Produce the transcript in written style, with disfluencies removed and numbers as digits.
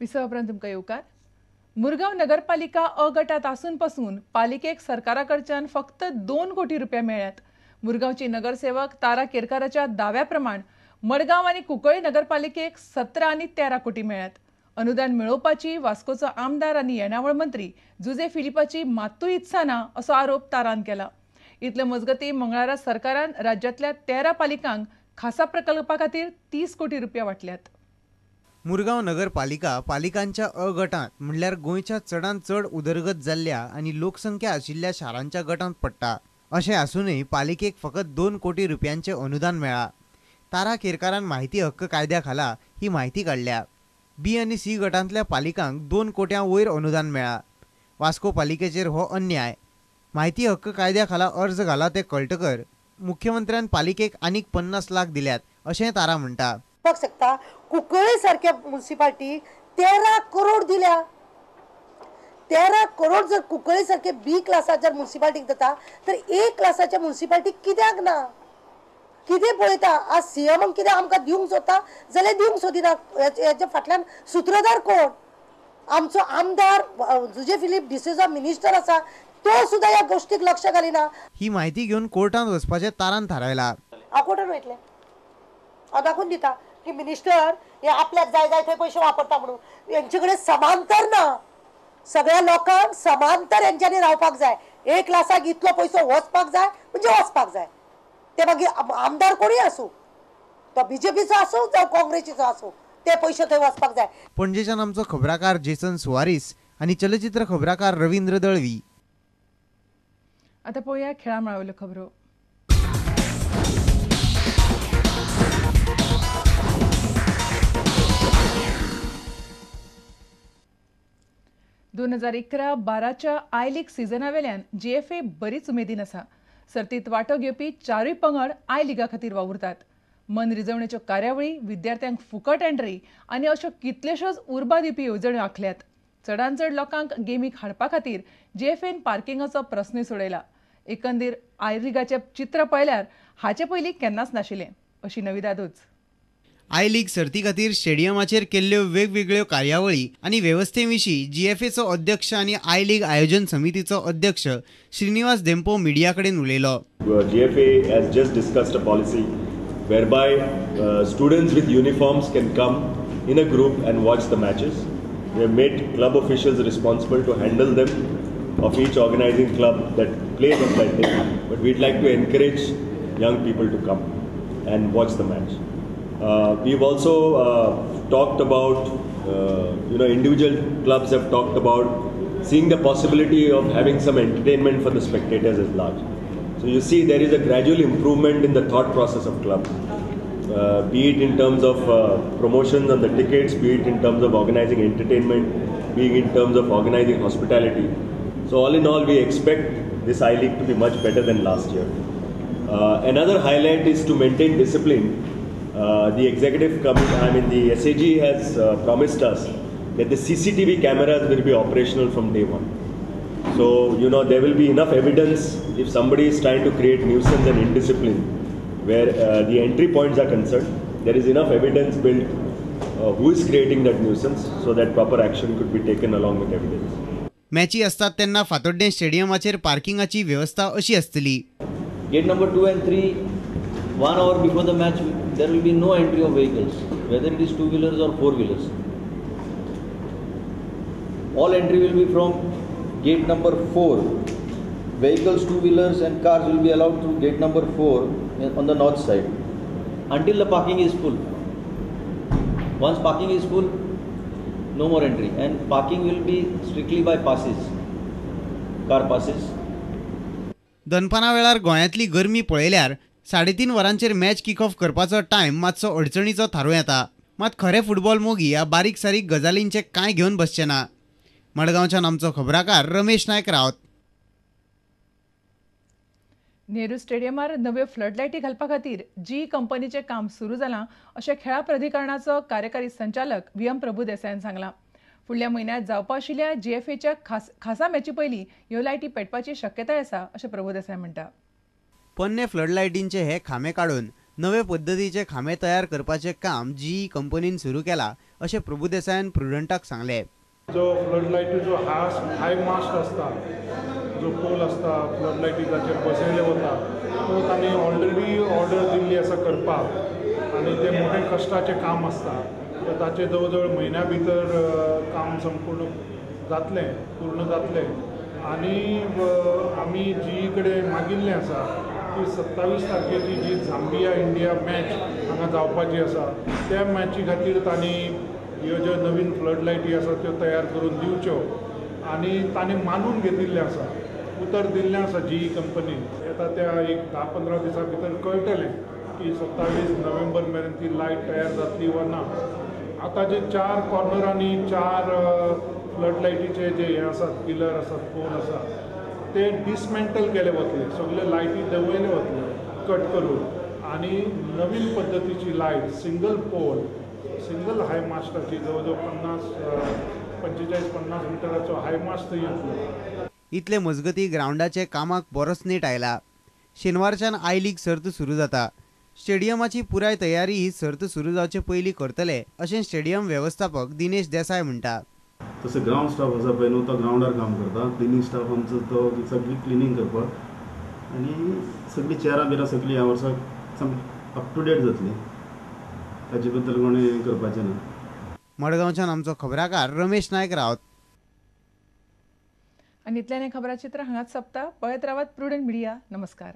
विसवा उपरांत तुमकां येवकार. मुरगांव नगरपालिका अ गटात आसून पासून पालिकेक सरकारा कडच्यान फक्त 2 कोटी रुपया मेळ्ळ्यात. मुरगांवची नगरसेवक तारा केरकाराच्या दाव्या प्रमाण मडगांव आनी कुंकळी नगरपालिकेक 17 आनी 13 कोटी मेळ्ळ्यात. अनुदान मेळोवपाची वास्कोचो आमदार आनी येणावळ मंत्री जुजे फिलिपाची मात्तूय इत्सा ना असो आरोप तारान केला. इतले मजगती मंगळारा सरकारान राज्यांतल्या 13 पालिकांक खासा प्रकल्पा खातीर 30 कोटी रुपया वाटल्यात. मुरगांव नगरपालिका पालिकांच्या अ गटांत म्हणल्यार गोंयच्या चडांत चड उदरगत जाल्ल्या आनी लोकसंख्या आशिल्ल्या शारांच्या गटांत पडटा. अशें आसूनय पालिकेक फकत 2 कोटी रुपयांचें अनुदान मेळ्ळां. तारा केरकारान माहिती हक्क कायद्या खाला ही म्हायती काडल्या. बी आनी सी गटांतल्या पालिकांक 2 कोट्यां वयर अनुदान मेळ्ळां. वास्को पालिकेचेर हो अन्याय. माहिती हक्क कायद्या खाला अर्ज घाला ते कळटकर मुख्यमंत्र्यान पालिकेक आनीक 50 लाख दिल्यात अशें तारा म्हणटा. शकता कुंकळे सारक्या म्युनिसिपालिटीक 13 करोड दिल्या. 13 करोड जर कुंकळे सारखे बी क्लासाच्या म्युनिसिपालिटीक जाता तर ए क्लासाच्या म्युनिसिपालिटीक कित्याक ना? कितें पळयता आज सीएम कितें आमकां दिवंक सोदता जाल्यार दिवंक सोदिना. हेच्या फाटल्यान सुत्रधार कोण? आमचो आमदार जुजे फिलीप डिसोजा मिनिस्टर आसा तो सुद्दां ह्या गोष्टीक लक्ष घालिना. ही म्हायती घेवन कोर्टांत वचपाचें तारान थारायला. हांव कोर्टान वयतलें, हांव दाखोवन दिता की मिनिस्टर हे आपल्याक जाय जाय थंय पयशे वापरता म्हणून. हेंचे कडेन समांतर ना, सगळ्या लोकांक समांतर हेंच्यांनी रावपाक जाय. एक क्लासाक इतलो पयसो वचपाक जाय म्हणजे वचपाक जाय. ते मागीर आमदार कोणूय आसूं, तो बीजेपीचो आसूं जावं काँग्रेसीचो आसूं, ते पयशे थंय वचपाक जाय. पणजेच्यान आमचो खबराकार जेसन सुवारीस आनी चलचित्र खबराकार रवींद्र दळवी. आतां पळोवया खेळा मळावयल्यो खबरो. 2011-12च्या I league सिजना वेल्यान जीएफए बरीच उमेदीन आसा. सर्तीत वांटो घेवपी 4 पंगड I लिगा खातीर वावुरतात. मन रिजवणेच्यो कार्यावळी, विद्यार्थ्यांक फुकट एंट्री आनी अश्यो कितल्योश्योच उर्बा दिवपी येवजण्यो आंखल्यात. चडांत चड लोकांक गेमीक हाडपा खातीर जीएफएन पार्किंगाचो प्रस्नूय सोडयला. एकंदर I लिगाचें चित्र पळयल्यार हाचे पयलीं केन्नाच नाशिल्लें अशी नविदादूच. I league सर्ती खातीर स्टेडियमाचेर केल्ल्यो वेगवेगळ्यो कार्यावळी आनी वेवस्थे विशीं जीएफएचो अध्यक्ष आनी I league आयोजन समितीचो अध्यक्ष श्रीनिवास धेंपो मिडिया कडेन उलयलो. GFA has just discussed a policy whereby students with uniforms can come in a group and watch the matches. We have made club officials responsible to handle them of each organizing club that plays on that day. But we'd like to encourage young people to come and watch the match. We've also talked about, individual clubs have talked about seeing the possibility of having some entertainment for the spectators at large. So you see there is a gradual improvement in the thought process of clubs, be it in terms of promotions on the tickets, be it in terms of organizing entertainment, be it in terms of organizing hospitality. So all in all, we expect this I-League to be much better than last year. Another highlight is to maintain discipline. The executive committee, the SAG has promised us that the CCTV cameras will be operational from day one. So, there will be enough evidence if somebody is trying to create nuisance and indiscipline where the entry points are concerned, there is enough evidence built who is creating that nuisance so that proper action could be taken along with evidence. मॅची असतात तेन्ना फातोड्डें स्टेडियमाचेर पार्किंगाची व्यवस्था अशी आसतली. Gate number 2 and 3, 1 hour before the match, there will be no entry of vehicles, whether it is two wheelers or four wheelers. All entry will be from gate number 4. Vehicles, two wheelers and cars will be allowed through gate number 4 on the north side until the parking is full. Once parking is full, no more entry, and parking will be strictly by passes, car passes. दनपारा वेळार गोंयांतली गरमी पळयल्यार 3.5 वरांचेर match kick off करपाचो time मातसो अडचणीचो थारूं येता. मात खरे फुटबॉल मोगी ह्या बारीक सारीक गजालींचे कांय घेवन बसचे ना. मडगांवच्यान आमचो खबराकार रमेश नायक रावत. नेहरू स्टेडियमार नव्यो फ्लडलायटी घालपा खातीर जी कंपनीचें काम सुरू जालां अशें खेळां प्राधिकरणाचो कार्यकारी संचालक व्ही एम प्रभुदेसायान सांगलां. फुडल्या म्हयन्यांत जावपा आशिल्ल्या जीएफएच्या खासा मॅची पयलीं ह्यो लायटी पेटपाची शक्यताय आसा अशें प्रभुदेसाय म्हणटा. पोन्ने फ्लडलायटींचे हे खांबे काडून नवे पद्दतीचे खांबे तयार करपाचें काम जीई कंपनीन सुरू केलां अशें प्रभुदेसायान प्रुडंटाक सांगलें. जो फ्लड लायटीचो हाय मास्ट आसता, जो पोल आसता फ्लड लायटी जाचेर बसयले वता, तो तांणी ऑलरेडी ऑर्डर दिल्ली आसा करपाक आनी तें मोठें कश्टाचें काम आसता. तर ताचें जवळ जवळ म्हयन्या भितर काम संपूर्ण जातलें, पूर्ण जातलें. आनी आमी जी कडेन मागिल्लें आसा की 27 तारखेची जी झांबिया इंडिया मॅच हांगा जावपाची आसा त्या मॅची खातीर तांणी ह्यो ज्यो नवीन फ्लड लायटी आसा त्यो तयार करून दिवच्यो आनी तांणी मानून घेतिल्लें आसा, उतर दिल्लें आसा जीई कंपनीन. आतां त्या एक 10-15 दिसां भितर कळटलें की 27 नोव्हेंबर मेरेन ती लायट तयार जातली वा ना. आतां जे 4 कॉर्नरांनी 4 फ्लड लायटीचे जे हे आसात, पिलर आसात, पोल आसात, ते डिसमेंटल केले वतले, सगळे लायटी देंवयले वतले कट करून आनी नवीन पद्दतीची light single pole single high मास्टाची जवळ जवळ 45-50 मिटराचो हाय मास्ट थंय येतलो. इतले मजगती ग्रावंडाचे कामाक बरोच नेट आयला. शेनवारच्यान I league सर्त सुरू जाता. स्टेडियमाची पुराय तयारी ही सर्त सुरू जावचे पयलीं करतले अशें स्टेडियम वेवस्थापक दिनेश देसाय म्हणटा. तसो ग्रावंड स्टाफ आसा पळय न्हू, तो ग्रावंडार काम करता. क्लिनींग स्टाफ आमचो तो सगळी क्लिनींग करपाक आनी सगळीं चेरां बिरां सगळीं ह्या वर्साक सामकी अप टू डेट जातली, ताजे बद्दल कोणें करपाचें ना. मडगांवच्यान आमचो खबराकार रमेश नायक रावत. आनी इतल्यान हें खबराचित्र हांगाच सोंपता. पळयत रावात प्रुडंट मिडिया. नमस्कार.